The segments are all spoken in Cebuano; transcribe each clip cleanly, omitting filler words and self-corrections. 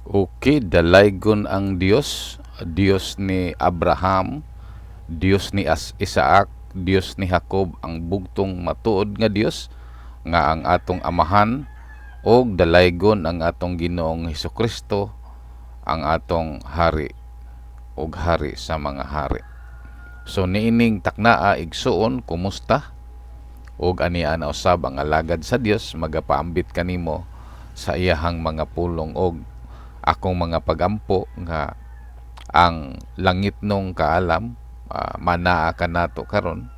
Okay, dalaygon ang Dios, Dios ni Abraham, Dios ni Isaac, Dios ni Jacob, ang bugtong matuod nga Dios nga ang atong amahan, og dalaygon ang atong Ginoong Hesukristo, ang atong hari ug hari sa mga hari. So niining taknaa, igsuon, kumusta? Og ania na usab ang alagad sa Dios magapaambit kanimo sa iyahang mga pulong og akong mga pagampo nga ang langitnong kaalam manaa kanato karon,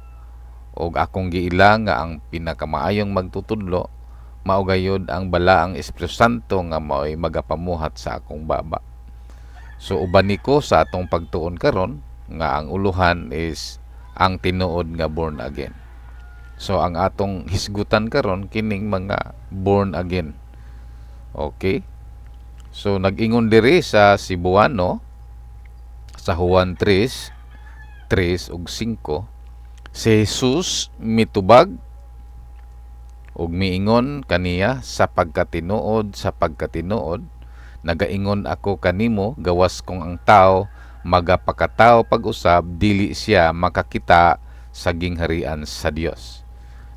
og akong giila nga ang pinakamaayong magtutudlo mao gayud ang Balaang Espiritu Santo nga maoy magapamuhat sa akong baba. So uban niko sa atong pagtuon karon nga ang uluhan is ang tinuod nga born again. So ang atong hisgutan karon kining mga born again. Okay? So nag-ingon diri sa Cebuano sa Juan 3, 3 ug 5, si Jesus mitubag ug miingon kaniya, "Sa pagkatinuod, sa pagkatinuod, nagaingon ako kanimo, gawas kung ang tao magapakatao pag-usab, dili siya makakita sa gingharian sa Dios."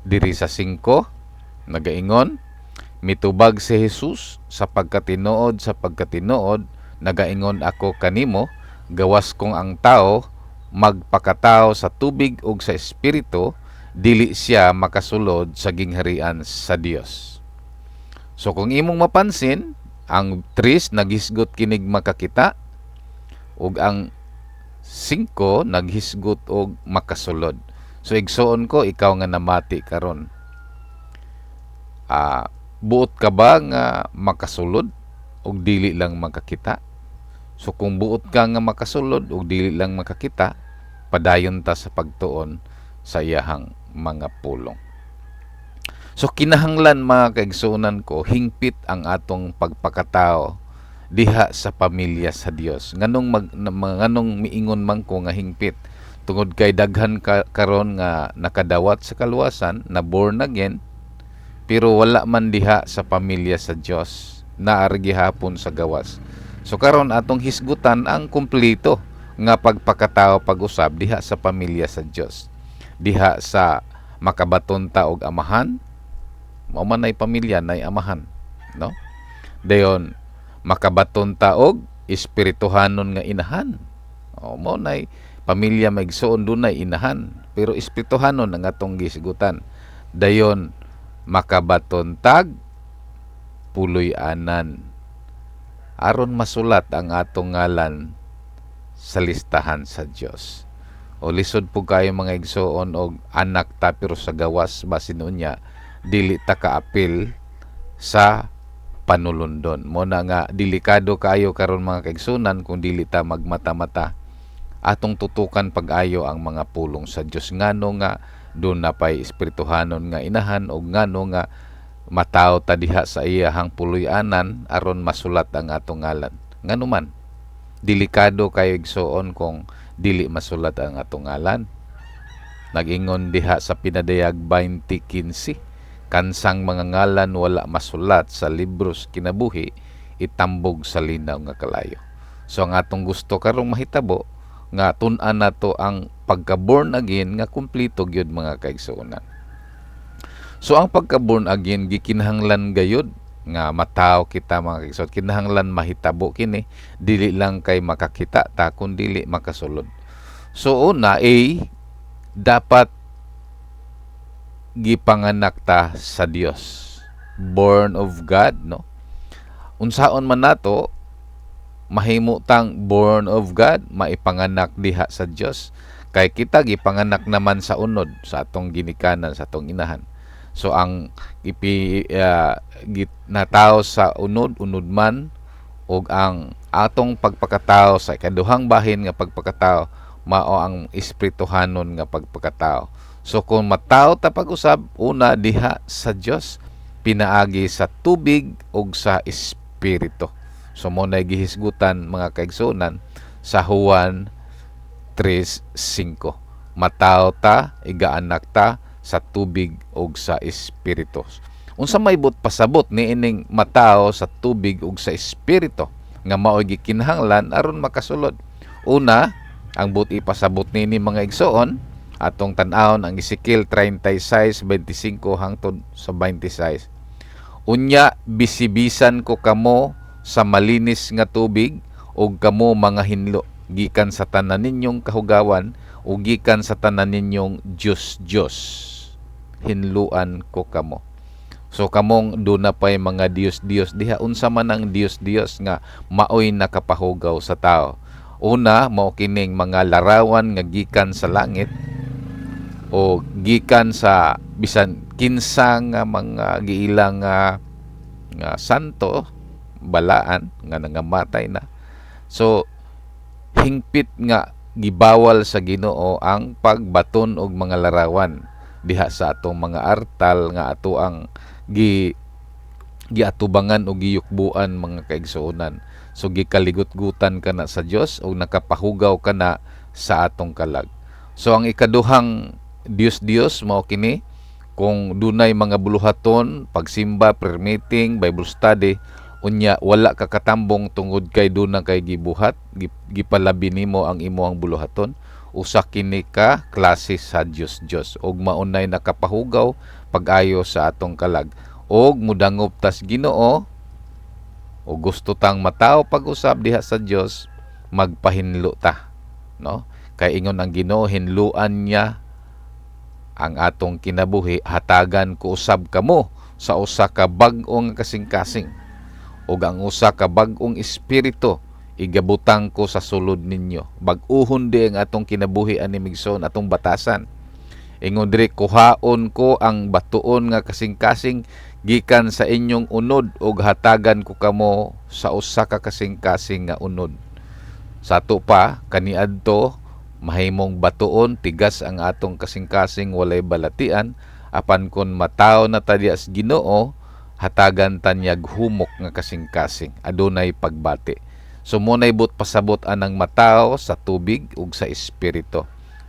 Diri sa 5, nagaingon, mitubag si Jesus, "Sa pagkatinuod, sa pagkatinuod, nagaingon ako kanimo, gawas kung ang tao magpakatao sa tubig ug sa espiritu, dili siya makasulod sa gingharian sa Dios." So kung imong mapansin, ang 3 naghisgot kinig makakita ug ang 5 naghisgot og makasulod. So igsuon ko, ikaw nga namati karon, buot ka ba nga makasulod og dili lang makakita? So kung buot ka nga makasulod og dili lang makakita, padayon ta sa pagtuon sa iyahang mga pulong. So kinahanglan, mga kaigsuonan ko, hingpit ang atong pagpakatao diha sa pamilya sa Dios. Nganong miingon man ko nga hingpit? Tungod kay daghan ka, karon nga nakadawat sa kaluwasan, na born again, pero wala man diha sa pamilya sa Dios, naa ra gihapon sa gawas. So karon atong hisgutan ang kumpleto nga pagpakatao pag-usab diha sa pamilya sa Dios. Diha sa makabaton ta og amahan, mao man nay pamilya nay amahan, no? Dayon makabaton ta og espirituhanon nga inahan. O mao nay pamilya, maigsuon, dunay inahan, pero espirituhanon ang atong gisgutan. Dayon makabaton tag puloy-anan aron masulat ang atong ngalan sa listahan sa Dios. O lisod po kayo, mga igsuon, og anak ta pero sa gawas, basin unya dili ta kaapil sa panulundon. Mo na nga delikado kaayo karon, mga kaigsunan, kung dili ta magmata-mata. Atong tutukan pag-ayo ang mga pulong sa Dios, ngano nga duna pay espirituhanon nga inahan og ngano nga mataw ta diha sa iyahang puloy-anan aron masulat ang atong ngalan. Ngano man delikado kayo, igsuon, kung dili masulat ang atong ngalan? Nag-ingon diha sa Pinadayag 20:15, kansang mga ngalan wala masulat sa libros kinabuhi, itambog sa linaw nga kalayo. So ang atong gusto karong mahitabo nga tun-an nato ang pagka-born again nga kumpleto gyud, mga kaigsuonan. So ang pagka-born again gikinahanglan gayud nga mataw kita, mga kaigsuonan. Kinahanglan mahitabo kini, dili lang kay makakita ta kun dili makasulod. So una, A, dapat gipanganak ta sa Dios. Born of God, no? Unsaon man nato mahimo tang born of God, maipanganak diha sa Dios? Kay kita gipanganak naman sa unod sa atong ginikanan, sa atong inahan. So ang ipi natawo sa unod, unod man, ug ang atong pagpakatao sa ikaduhang bahin nga pagpakatao mao ang espirituhanon nga pagpakatao. So kung matawo ta pag-usab, una diha sa Dios pinaagi sa tubig ug sa espiritu. So mo na gihisgutan, mga kaigsuonan, sa Juan 3:5. Mataw ta, igaanak ta sa tubig ug sa espiritu. Unsa may but pasabot niining mataw sa tubig ug sa espiritu? nga mao'y gikinahanglan aron makasulod. Una, ang buot ipasabot nini, mga igsoon, atong tan-awon ang Ezekiel 36:25 hangtod sa 26. "Unya bisibisan ko kamo sa malinis nga tubig ug kamo mga hinlo gikan sa tanan ninyong kahugawan ug gikan sa tanan ninyong Dios Dios. Hinluan ko kamo." So kamong duna pay mga Dios Dios diha, unsa man ang Dios Dios nga maoy nakapahugaw sa tao? Una, mao kining mga larawan nga gikan sa langit o gikan sa bisan kinsa nga mga giilang nga santo, balaan nga nangamatay na. So hingpit nga gibawal sa Ginoo ang pagbaton og mga larawan diha sa atong mga artal nga ato ang giatubangan o giyukbuan, mga kaigsuonan. So gikaligutgutan kana sa Dios og nakapahugaw kana sa atong kalag. So ang ikaduhang Dios Dios mao kini kung dunay mga buluhaton, pagsimba, prayer meeting, Bible study, unya wala ka katambong tungod kay duna kay gibuhat, gipalabi nimo ang imong buluhaton. Usa kini ka klase sa Dios Dios ug maunay nakapahugaw pag-ayo sa atong kalag. Og mudangop tas Ginoo o gusto tang matawo pag-usab diha sa Dios, magpahinlo ta, no? Kay ingon ang Ginoo, hinluan niya ang atong kinabuhi. "Hatagan ko usab kamo sa usa ka bag-ong kasing-kasing ug ang usa ka bag-ong espiritu igabutang ko sa sulod ninyo." Bag-uhon di ang atong kinabuhi ani, migsoon, atong batasan. Ingon diri, "Kuhaon ko ang batuon nga kasing-kasing gikan sa inyong unod ug hatagan ko kamo sa usa ka kasing-kasing nga unod." Sa ato pa kaniadto mahimong batuon, tigas ang atong kasing-kasing, walay balatian, apan kon matawo na ta diha sa Ginoo, hatagan ta niyag humok nga kasing-kasing, adunay pagbati. So munay but pasabot anang matawo sa tubig ug sa espiritu.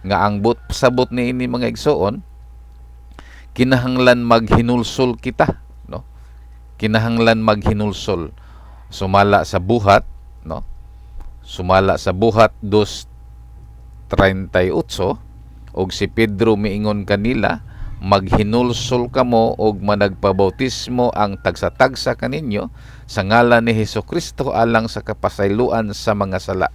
Nga ang but pasabot niini, mga igsoon, kinahanglan maghinulsol kita, no? Kinahanglan maghinulsol sumala sa Buhat, no? Sumala sa Buhat 2:38, og si Pedro miingon kanila, "Maghinulsol kamo og managpabautismo ang tagsa-tagsa kaninyo sa ngalan ni Hesus Kristo alang sa kapasayloan sa mga sala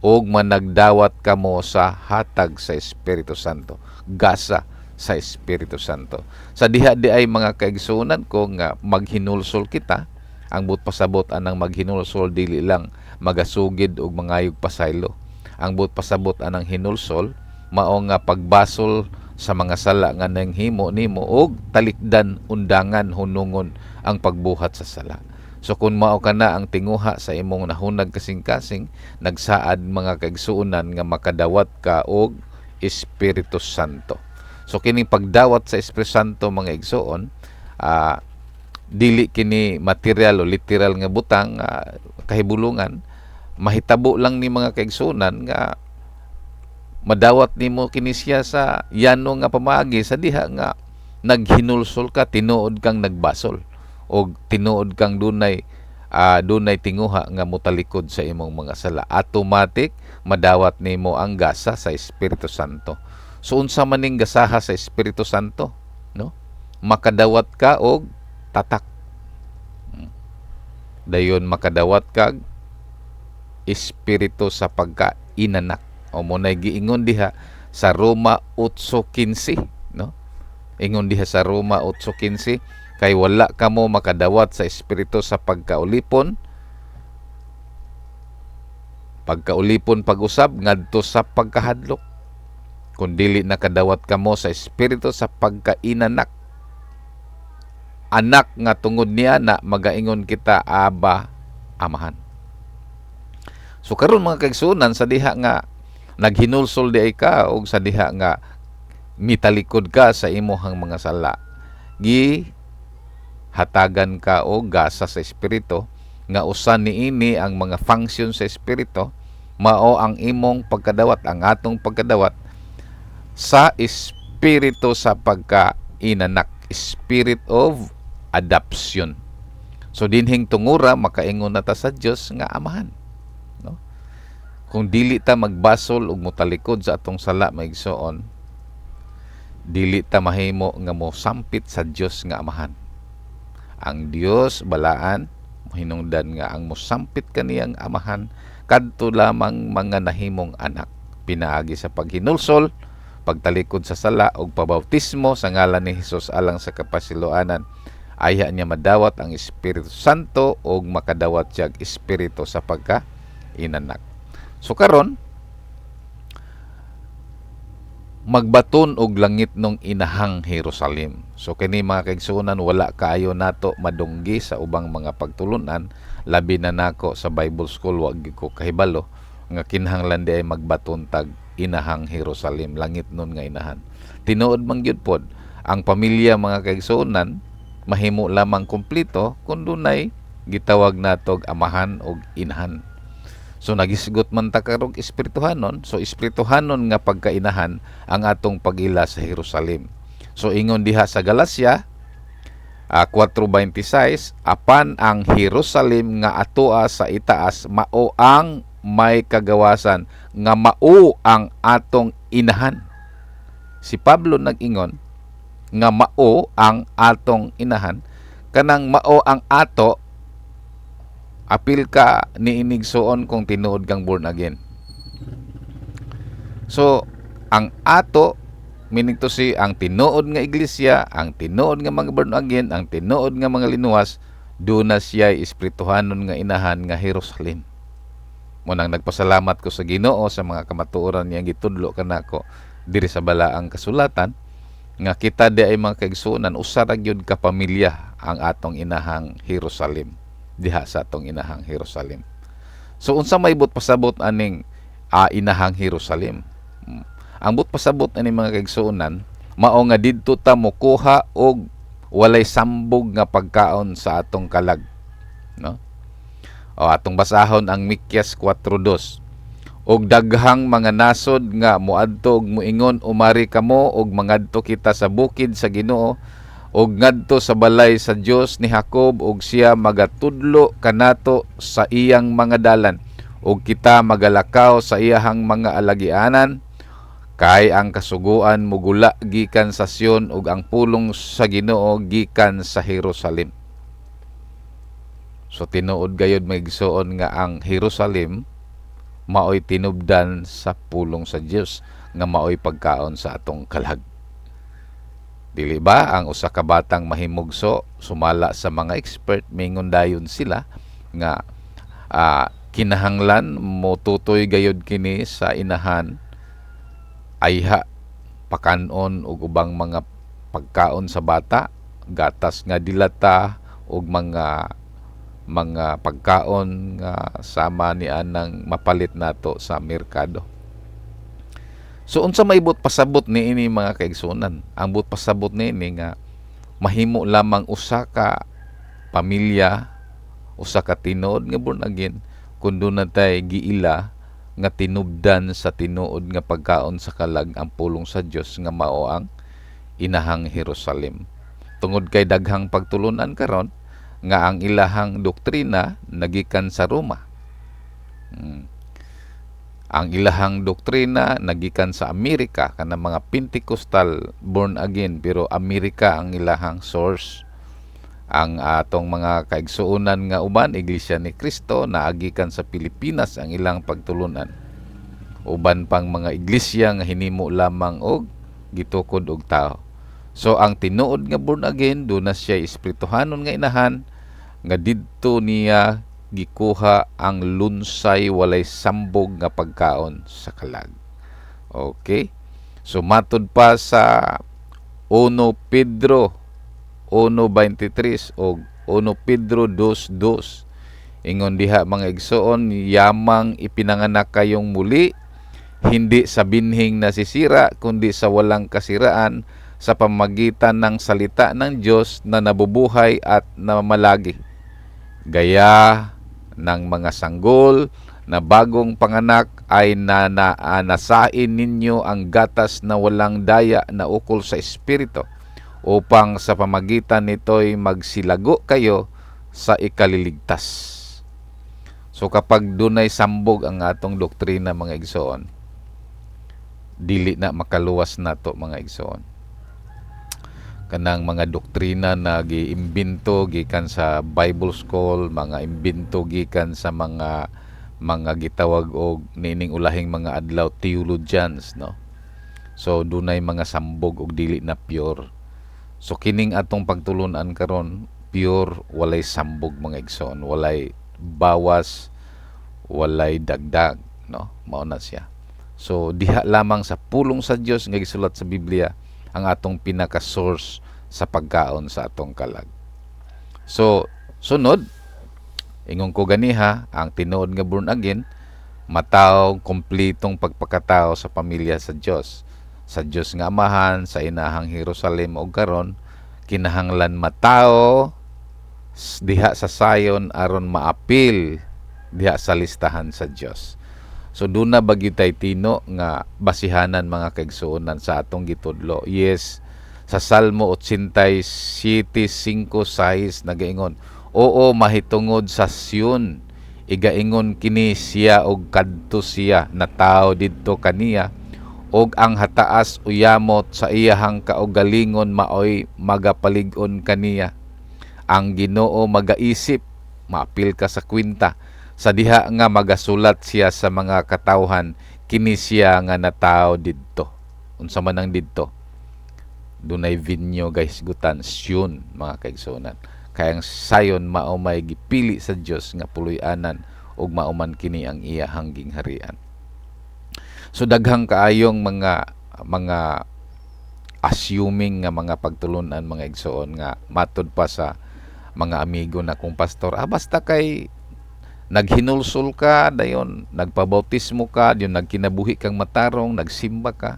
og managdawat kamo sa hatag sa Espiritu Santo." Gasa sa Espiritu Santo. Sa diha di ay, mga kaigsuonan ko, nga maghinulsol kita, ang but pasabot anang maghinulsol dili lang magasugid og mangayog pasaylo. Ang but pasabot anang hinulsol mao nga pagbasol sa mga sala nga nanghimo nimo og talikdan, undangan, hunungon ang pagbuhat sa sala. So kung mao kana ang tinguha sa imong nahunag kasing-kasing, nagsaad, mga kaigsuonan, nga makadawat ka og Espiritu Santo. So kining pagdawat sa Espiritu Santo, mga igsoon, dili kini material o literal nga butang, kahibulungan. Mahitabo lang ni, mga kaigsuonan, nga madawat nimo kini siya sa yano nga pamaagi sa diha nga naghinulsol ka, tinuod kang nagbasol og tinuod kang dunay tinguha nga motalikod sa imong mga sala. Automatic madawat nimo ang gasa sa Espiritu Santo. So unsa man ning gasaha sa Espiritu Santo, no? Makadawat ka og tatak. Dayon makadawat kag espiritu sa pagkainanak o mo nay giingon diha sa Roma 8:15, no? Ingon diha sa Roma 8:15, "Kay wala kamo makadawat sa espiritu sa pagkaulipon pagkaulipon pag-usab ngadto sa pagkahadlok, kun dili nakadawat kamo sa espiritu sa pagkainanak, anak, nga tungod niya na magaingon kita, 'Aba, Amahan.'" So karon, mga kaigsuonan, sa diha nga naghinulsol di ay ka og sa diha nga mitalikod ka sa imuhang mga sala, gi hatagan ka og gasa sa espiritu, nga usa niini ang mga function sa espiritu mao ang imong pagkadawat, ang atong pagkadawat sa espiritu sa pagkainanak, spirit of adoption. So dinhing tungura, makaingon na ta sa Dios nga Amahan, no? Kung dili ta magbasol ug motalikod sa atong sala, mga igsoon, dili ta mahimo nga mosampit sa Dios nga Amahan. Ang Dios balaan, hinungdan nga ang mosampit kaniyang Amahan kadto lamang mga nahimong anak pinaagi sa paghinulsol, pagtalikod sa sala ug pabautismo sa ngalan ni Hesus alang sa kapasiloanan. Ayha niya madawat ang Espiritu Santo ug makadawat siya og espiritu sa pagka inanak. So karon, magbaton og langitnong inahang Jerusalem. So kini, mga kaigsuonan, wala kaayo nato madunggi sa ubang mga pagtulunan, labi na nako sa Bible school, wa gyud ko kahibalo nga kinahanglan di ay magbaton tag inahang Jerusalem, langitnon nga inahan. Tinuod man gyud pod, ang pamilya, mga kaigsuonan, mahimo lamang kumpleto kung dunay gitawag natog amahan og inahan. So nagisgot man ta karong espirituhanon, so espirituhanon nga pagkainahan ang atong pag-ila sa Jerusalem. So ingon diha sa Galacia 4:26, apan ang Jerusalem nga atoa sa itaas mao ang may kagawasan nga mao ang atong inahan. Si Pablo nag-ingon nga mao ang atong inahan. Kanang mao ang ato, apil ka ni inigsuon kung tinuod kang born again. So ang ato, meaning to say, ang tinuod nga iglesia, ang tinuod nga mga born again, ang tinuod nga mga linuwas, duna siya espirituhanon nga inahan nga Jerusalem. Mao nang nagpasalamat ko sa Ginoo sa mga kamatuoran niyang gitudlo kanako diri sa balaang kasulatan nga kita di ay, mga kaigsuonan, usa ra gyud ka pamilya ang atong inahang Jerusalem, diha sa atong inahang Jerusalem. So unsa may buot pasabot aning inahang Jerusalem? Ang buot pasabot ani, mga kaigsuonan, mao nga didto ta mokuha og walay sambog nga pagkaon sa atong kalag, no? O atong basahon ang Mikyas 4:2. "Og daghang mga nasod nga moadto og moingon, 'Umari kamo og mangadto kita sa bukid sa Ginoo ug ngadto sa balay sa Dios ni Jacob, ug siya magatudlo kanato sa iyang mga dalan ug kita magalakaw sa iyahang mga alagianan.' Kay ang kasuguan mugula gikan sa Sion ug ang pulong sa Ginoo gikan sa Jerusalem." So tinuod gayud, mga igsoon, nga ang Jerusalem maoy tinubdan sa pulong sa Dios nga maoy pagkaon sa atong kalag. Dili ba ang usa ka batang mahimugso, sumala sa mga expert, mingon dayon sila nga kinahanglan motutoy gayud kini sa inahan, ayha pakanon og ubang mga pagkaon sa bata, gatas nga dilata ug mga pagkaon nga sama ni anang mapalit nato sa merkado? So unsa may buot pasabot niini, mga kaigsuonan? Ang buot pasabot niini nga mahimo lamang usa ka pamilya, usa ka tinuod nga born again, kung duna tay giila nga tinubdan sa tinuod nga pagkaon sa kalag, ang pulong sa Dios nga mao ang inahang Jerusalem. Tungod kay daghang pagtulunan karon nga ang ilahang doktrina nagikan sa Roma. Ang ilahang doktrina nagikan sa Amerika, kanang mga Pentecostal born again, pero Amerika ang ilahang source. Ang atong mga kaigsuonan nga uban, Iglesia ni Cristo, naagikan sa Pilipinas ang ilang pagtulunan. Uban pang mga iglesia nga hinimo lamang og gitukod og tao. So ang tinuod nga born again, duna siya espirituhanon nga inahan nga didto niya gikuha ang lunsay, walay sambog nga pagkaon sa kalag. Okay? So matud pa sa 1 Pedro 1:23 o 1 Pedro 2:2, ingon diha, mga igsoon, "Yamang ipinanganak kayong muli, hindi sa binhing nasisira, kundi sa walang kasiraan, sa pamagitan ng salita ng Diyos na nabubuhay at namamalagi. Gaya ng mga sanggol na bagong panganak ay nanasain ninyo ang gatas na walang daya na ukol sa espiritu, upang sa pamagitan nito'y magsilago kayo sa ikaliligtas. So kapag dunay sambog ang atong doktrina, mga igsoon, dili na makaluwas nato, mga igsoon. Kanang mga doktrina na giimbento gikan sa Bible school, mga imbento gikan sa mga gitawag og niining ulahing mga adlaw theologians, no? So dunay mga sambog og dili na pure. So kining atong pagtulunan karon pure, walay sambog, mga igsoon, walay bawas, walay dagdag, no? Mao na siya. So diha lamang sa pulong sa Dios nga gisulat sa Biblia ang atong pinaka source sa pagkaon sa atong kalag. So sunod, ingon ko ganiha, ang tinuod nga born again mataw kompletong pagpakatao sa pamilya sa Dios. Sa Dios nga Amahan, sa inahang Jerusalem, og karon kinahanglan matao diha sa sayon aron maapil diha sa listahan sa Dios. So duna ba gyud tay tino nga basihanan, mga kaigsuonan, sa atong gitudlo? Yes, sa Salmo 87:5-6 nagaingon, "Oo, mahitungod sa Sion igaingon kini siya og kadto siya natawo didto kaniya, og ang hataas uyamot sa iyahang kaugalingon maoy magapalig-on kaniya. Ang Ginoo magaisip, maapil ka sa kwenta sa diha nga magasulat siya sa mga katawhan, kini siya nga natawo didto." Unsa man ang didto? Dunay venue, guys, gutan Sion, mga kaigsuonan. Kay ang sayon mao may gipili sa Dios nga puloy-anan ug mao man kini ang iyahang gingharian. So daghang kaayong mga assuming nga mga pagtulunan, mga igsoon, nga matud pa sa mga amigo na kong pastor, basta kay naghinulsol ka, dayon nagpabautismo ka, dayon nagkinabuhi kang matarong, nagsimba ka,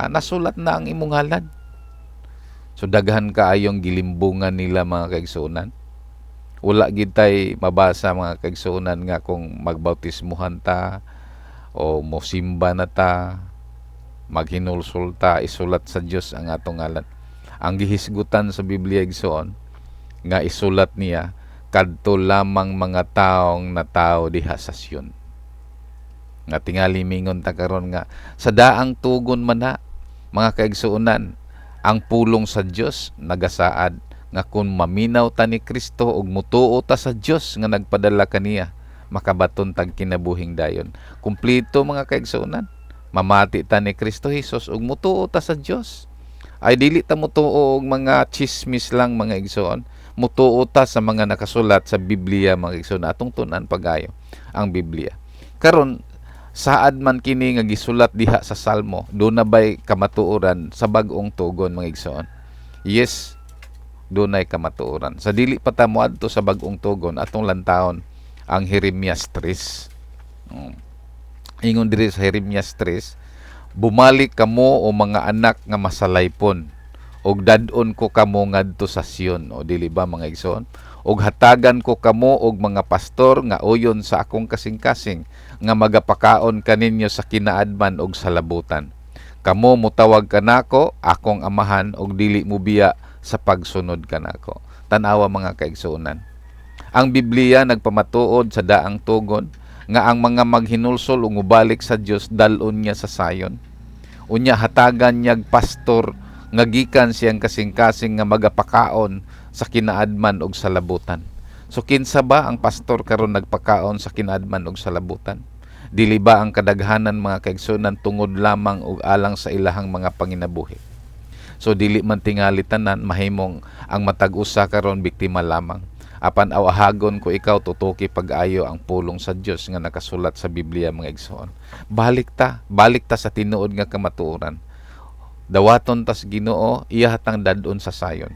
nasulat na ang imong ngalan. So daghan kaayong gilimbungan nila, mga kaigsuonan. Wala gid tay mabasa, mga kaigsuonan, nga kung magbautismuhan ta o mosimba na ta, maghinulsol ta, isulat sa Dios ang atong ngalan. Ang gihisgutan sa Biblia, igsoon, nga isulat niya kadto lamang mga taong natawo diha sa Sion. Nga tingali mingon ta karon nga sa daang tugon man na, mga kaigsuonan, ang pulong sa Dios nagasaad nga kung maminaw ta ni Kristo ug mutuo ta sa Dios nga nagpadala kaniya, makabaton tag kinabuhing dayon. Kumpleto, mga kaigsuonan. Mamati ta ni Kristo Hesus ug mutuo ta sa Dios. Ay dili ta mutuo og mga chismis lang, mga igsoon. Mutuo ta sa mga nakasulat sa Biblia, mga igsoon. Atong tun-an pagayo ang Biblia. Karon, saad man kini nga gisulat diha sa Salmo, duna bay kamatuoran sa bag-ong tugon, mga igsoon? Yes, dunay kamatuoran. Sa dili pa ta moadto sa bag-ong tugon, atong lantawon ang Jeremias 3. Ingon diri sa Jeremias 3, "Bumalik kamo, o mga anak nga masalaypon, ug dad-on ko kamo ngadto sa Sion." O dili ba, mga igsoon? "Ug hatagan ko kamo og mga pastor nga uyon sa akong kasing-kasing, nga magapakaon kaninyo sa kinaadman ug sa labutan. Kamo mutawag kanako, 'Akong Amahan,' ug dili mo biya sa pagsunod kanako." Tan-awa, mga kaigsuonan. Ang Biblia nagpamatuod sa daang tugon nga ang mga maghinulsol ug mobalik sa Dios, dal-on niya sa sayon. Unya hatagan niyag pastor nga gikan siyang kasing-kasing nga magapakaon sa kinaadman ug sa labutan. So kinsa ba ang pastor karon nagpakaon sa kinaadman ug sa labutan? Dili ba ang kadaghanan, mga kaigsuonan, tungod lamang og alang sa ilahang mga panginabuhi? So dili man tingali tanan, mahimong ang matag usa karon biktima lamang. Apan awahagon ko ikaw, tutuki pag-ayo ang pulong sa Dios nga nakasulat sa Biblia, mga igsoon. Balik ta sa tinuod nga kamatuoran. Dawaton tas Ginoo, iya hatang dad-on sa sayon.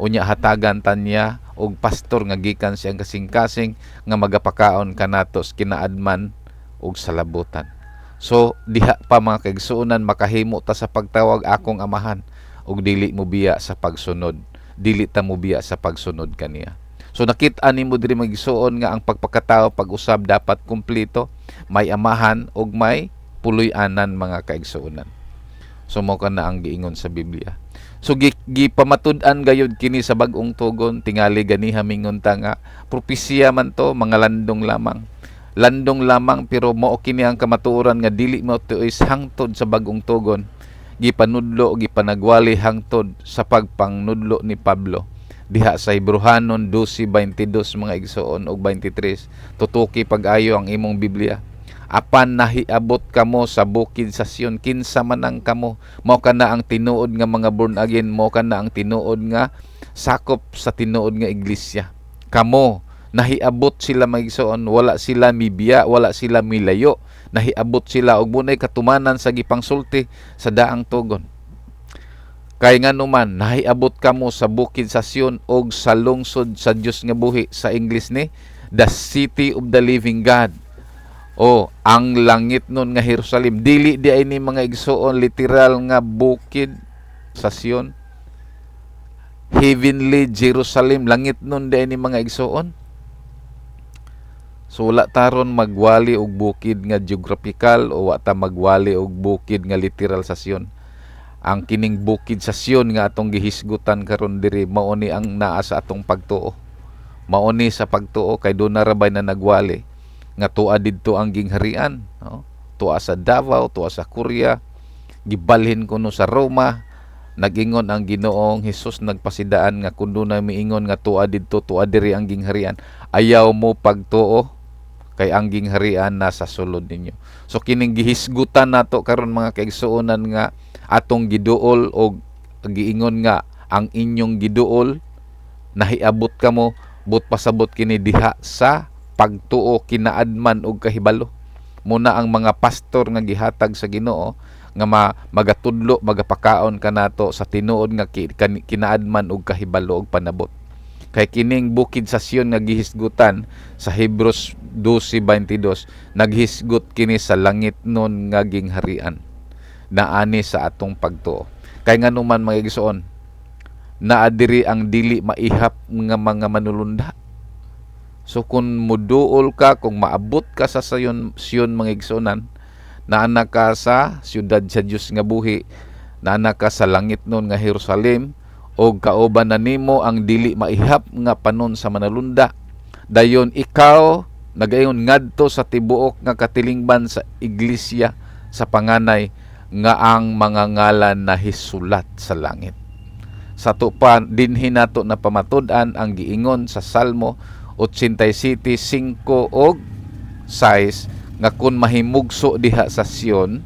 Unya hatagan ta niya og pastor nga gikan siyang kasing-kasing nga magapakaon kanatos kinaadman ug sa labutan. So diha pa, mga kaigsuonan, makahimo ta sa pagtawag, "Akong Amahan," ug dili mo biya sa pagsunod. Dili ta mo biya sa pagsunod kaniya. So nakit-an nimo diri, magigsuon, nga ang pagpakatao pag-usab dapat kumpleto, may amahan ug may puloy-anan, mga kaigsuonan. So mao kana ang giingon sa Biblia. So gipamatud-an gayud kini sa Bag-ong Tugon. Tingali ganiha mingon ta nga propesiya man to, mga landong lamang. Landong lamang, pero mao kini ang kamatuoran nga dili mo is hangtod sa Bag-ong Tugon. Gipanudlo, gipanagwali hangtod sa pagpangnudlo ni Pablo diha sa Hebreohanon 12:22, mga igsoon, og 23. Tutuki pag-ayo ang imong Biblia. Apan nahiabot kamo sa bukid sa Sion. Kinsa man ang kamo? Mao kana ang tinuod nga mga born again, mao kana ang tinuod nga sakop sa tinuod nga iglesia. Kamo, nahiabot sila, mga igsoon. Wala sila mibiya, wala sila milayo, nahiabot sila og munay katumanan sa gipangsulti sa Daang Tugon. Kay nganuman nahiabot kamo sa bukid sa Sion og sa lungsod sa Dios nga buhi, sa English ni the city of the living God, o ang langit nun nga Jerusalem. Dili di ay ni, mga igsoon, literal nga bukid sa Sion. Heavenly Jerusalem, langit nun di ay ni, mga igsoon. So wala taron magwali og bukid nga geographical o wa ta magwali og bukid nga literal sa Sion. Ang kining bukid sa Sion nga atong gihisgutan karon diri, mao ni ang naa sa atong pagtuo. Mao ni sa pagtuo, kay duna ra bay na nagwali nga tuwa didto ang gingharian, no? Tuwa sa Davao, tuwa sa Korea, gibalhin kuno sa Roma. Nagingon ang Ginoong Hesus, nagpasidaan nga kun dunay miingon nga tuwa didto, tuwa diri ang gingharian, ayaw mo pagtuo, kay ang gingharian nasa sulod ninyo. So kining gihisgutan nato karon, mga kaigsuonan, nga atong giduol og giingon nga ang inyong giduol, nahiabot kamo, but pasabot kini diha sa pagtuo, kinaadman og kahibalo. Muna ang mga pastor nga gihatag sa Ginoo nga magatudlo, magapakaon kanato sa tinuod nga kinaadman og kahibalo og panabot. Kay kining bukid sa Sion nga gihisgutan sa Hebreos 12:22, naghisgot kini sa langit nun nga gingharian naani sa atong pagtuo. Kay nganuman, mga igsoon, naa diri ang dili maihap nga mga manulunda. So kung muduol ka, kung maabot ka sa sayon Sion, mga igsuonan, naana ka sa siyudad sa Dios nga buhi, naana ka sa langit nun nga Jerusalem, og kauban na nimo ang dili maihap nga panon sa manalunda. Dayon ikaw nagayon ngadto sa tibuok nga katilingban sa iglesia sa panganay nga ang mga ngalan nahisulat sa langit. Sa tupa dinhi nato na pamatud-an ang giingon sa Salmo 87:5 og 6 nga kun mahimugso diha sa Sion,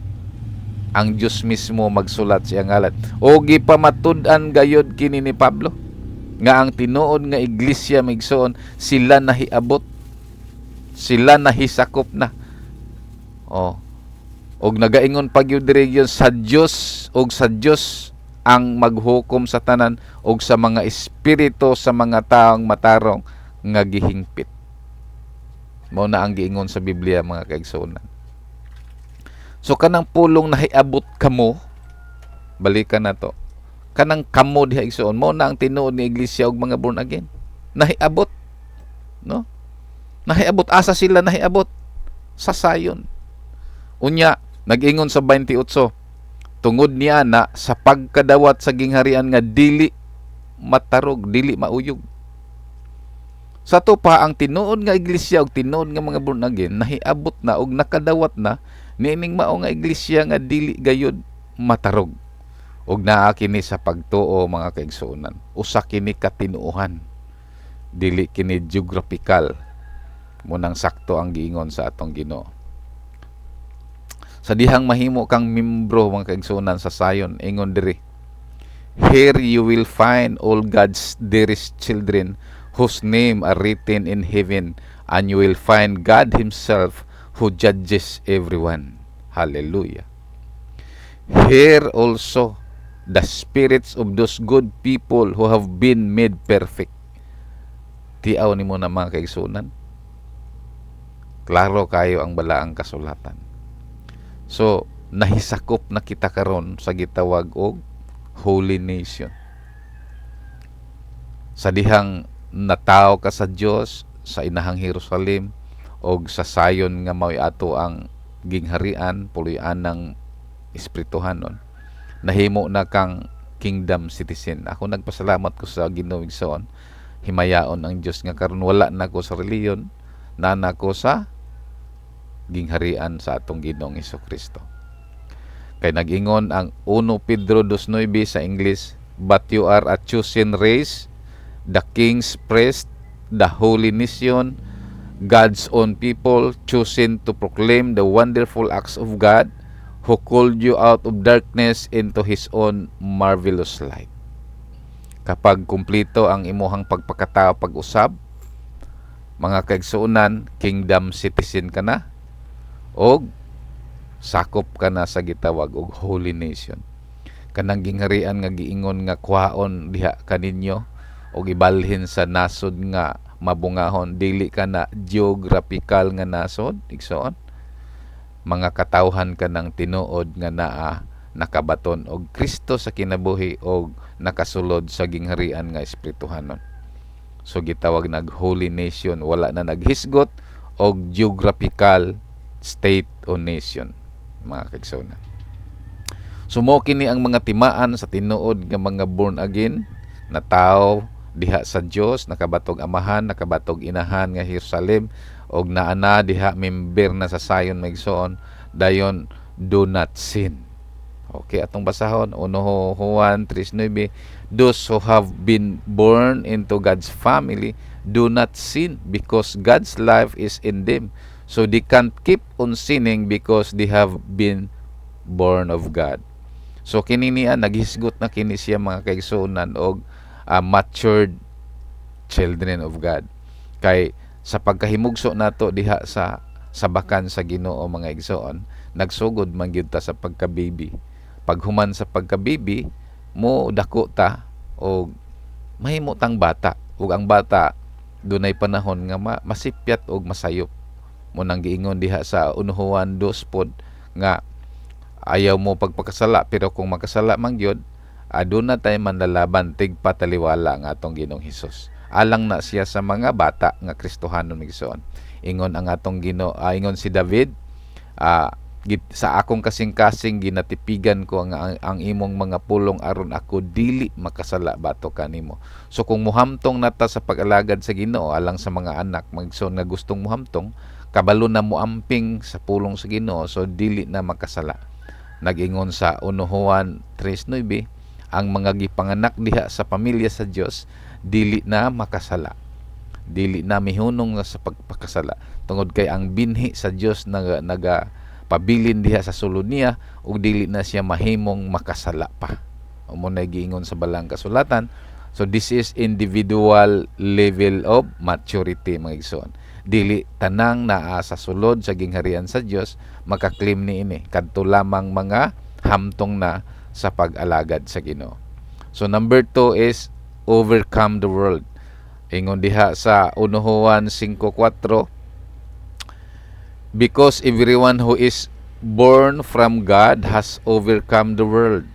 ang Dios mismo magsulat siya ngalan. O gipamatud-an gayod kini ni Pablo nga ang tinuod nga iglesia, migsoon, sila nahiabot, sila nahisakop na. Oh. Og nagaingon pa gyud diri yun sa Dios, og sa Dios ang maghukom sa tanan og sa mga espiritu sa mga taong matarong nga gihingpit. Mao na ang giingon sa Biblia, mga kaigsuonan. So kanang pulong "nahiabot kamo", balikan na to. Kanang "kamo" diha, igsoon, mao na ang tinuod ni iglesia og mga born again. Nahiabot. No? Nahiabot, asa sila nahiabot? Sa sayon. Unya, nag-ingon sa 28, tungod niya na sa pagkadawat sa gingharian nga dili matarog, dili mauyog. Sa to pa ang tinuod nga iglesia og tinuod nga mga born again nahiabot na og nakadawat na niining mao nga iglesia nga dili gayud matarog. Og naa kini sa pagtuo, mga kaigsuonan. Usa kini katinuohan. Dili kini geographical. Munang sakto ang giingon sa atong Ginoo. Sa dihang mahimo kang membro, mga kaigsuonan, sa sayon, ingon diri: "Here you will find all God's dearest children whose name are written in heaven, and you will find God himself who judges everyone." Hallelujah. "Here also the spirits of those good people who have been made perfect." Tiaw nimo na, mga kaigsuonan. Klaro kayo ang balaang kasulatan. So, nahisakop na kita karon sa gitawag og holy nation. Sa dihang nataw ka sa Dios sa inahang Jerusalem og sa sayon nga mao'y ato ang gingharian, puloy-an ng espirituhanon, nahimo na kang kingdom citizen. Ako, nagpasalamat ko sa Ginoo, igsoon. Himayaon ang Dios nga karon wala na ko sa reliyon, naa na ko sa gingharian sa atong Ginoong Kristo. Kay nag-ingon ang 1 Pedro 2.9 sa English, "But you are a chosen race, the king's priest, the holy nation, God's own people, chosen to proclaim the wonderful acts of God, who called you out of darkness into His own marvelous light." Kapag kumplito ang imuhang pagpakatao, pag-usab, mga kaigsuonan, kingdom citizen ka na og sakop ka na sa gitawag og holy nation. Kanang gingharian nga giingon nga kuhaon diha kaninyo og ibalhin sa nasod nga mabungahon, dili ka na geographical nga nasod, igsoon. Mga katawhan ka ng tinuod nga naa nakabaton og Kristo sa kinabuhi og nakasulod sa gingharian nga espirituhanon. So gitawag nag holy nation, wala na naghisgot og geographical state o nation, mga kaigsuonan. So mo kini ang mga timaan sa tinuod nga mga born again na tao diha sa Dios, nakabatog amahan, nakabatog inahan nga Jerusalem og naa na diha, member na sa Zion, mga igsoon. Dayon, do not sin. Okay, atong basahon 1 Juan 3:9, "Those who have been born into God's family do not sin because God's life is in them. So they can't keep on sinning because they have been born of God." So kini niya naghisgot na kini siya, mga kaigsuonan, og matured children of God. Kay sa pagkahimugso nato diha sa sabakan sa Ginoo, mga igsoon, nagsugod man gyud ta sa pagka-baby. Paghuman sa pagka-baby, mo dako ta og mahimo tang bata, ug ang bata dunay panahon nga masipyat og masayop. Mo nang giingon diha sa 1 Juan 2 pod nga ayaw mo pagpakasala, pero kung makasala man gyud, aduna tay manlalaban, tigpataliwala ang atong Ginoong Hesus. Alang na siya sa mga bata nga Kristohanon, igsoon. Ingon ang atong Ginoo, ingon si David, "Sa akong kasing-kasing ginatipigan ko ang imong mga pulong aron ako dili makasala batok kanimo." So kung muhamtong nata sa pag-alagad sa Ginoo, alang sa mga anak, magsoon, nga gustong muhamtong, kabalo na muamping sa pulong sa Ginoo, so dili na makasala. Nag-ingon sa 1 Juan 3:9, ang mga gipanganak diha sa pamilya sa Dios dili na makasala, dili na mihunong na sa pagpakasala, tungod kay ang binhi sa Dios naga pabilin diha sa sulod niya ug dili na siya mahimong makasala pa. Mo na giingon sa balang kasulatan. So this is individual level of maturity, mga igsoon. Dili tanang naa sa sulod sa gingharian sa Dios makaklaim niini, kadto lamang mga hamtong na sa pag-alagad sa Ginoo. So number 2 is overcome the world. Ingon diha sa 1 Juan 5:4, "Because everyone who is born from God has overcome the world.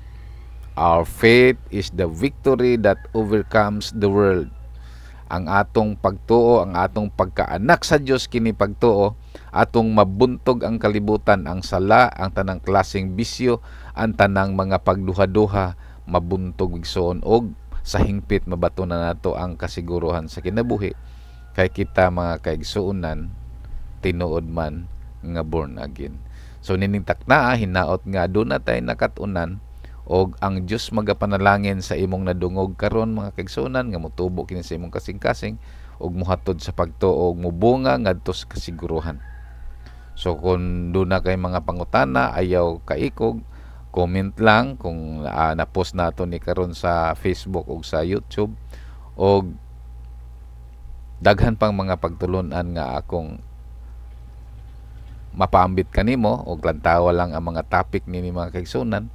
Our faith is the victory that overcomes the world." Ang atong pagtuo, ang atong pagkaanak sa Dios, kini pagtuo atong mabuntog ang kalibutan, ang sala, ang tanang klaseng bisyo, ang tanang mga pagduha-duha, mabuntog, igsoon, og sa hingpit mabato na nato ang kasiguruhan sa kinabuhi kay kita, mga kaigsuonan, tinuod man nga born again. So nining taknaa, hinaot nga duna tay nakat-unan og ang Dios magapanalangin sa imong nadungog karon, mga kaigsuonan, nga motubo kini sa imong kasing-kasing ug mohatod sa pagtuo ug mobunga ngadto sa kasiguruhan. So kung duna kay mga pangutana, ayaw kaikog, comment lang kung na-post nato ni karon sa Facebook ug sa YouTube, og daghan pang mga pagtulunan nga akong mapaambit kanimo, og lantawa lang ang mga topic nini, mga kaigsuonan,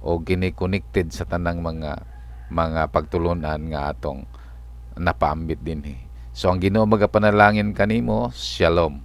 o kini connected sa tanang mga pagtulunan nga atong napaambit dinhi. So ang Ginoo magapanalangin kanimo. Shalom.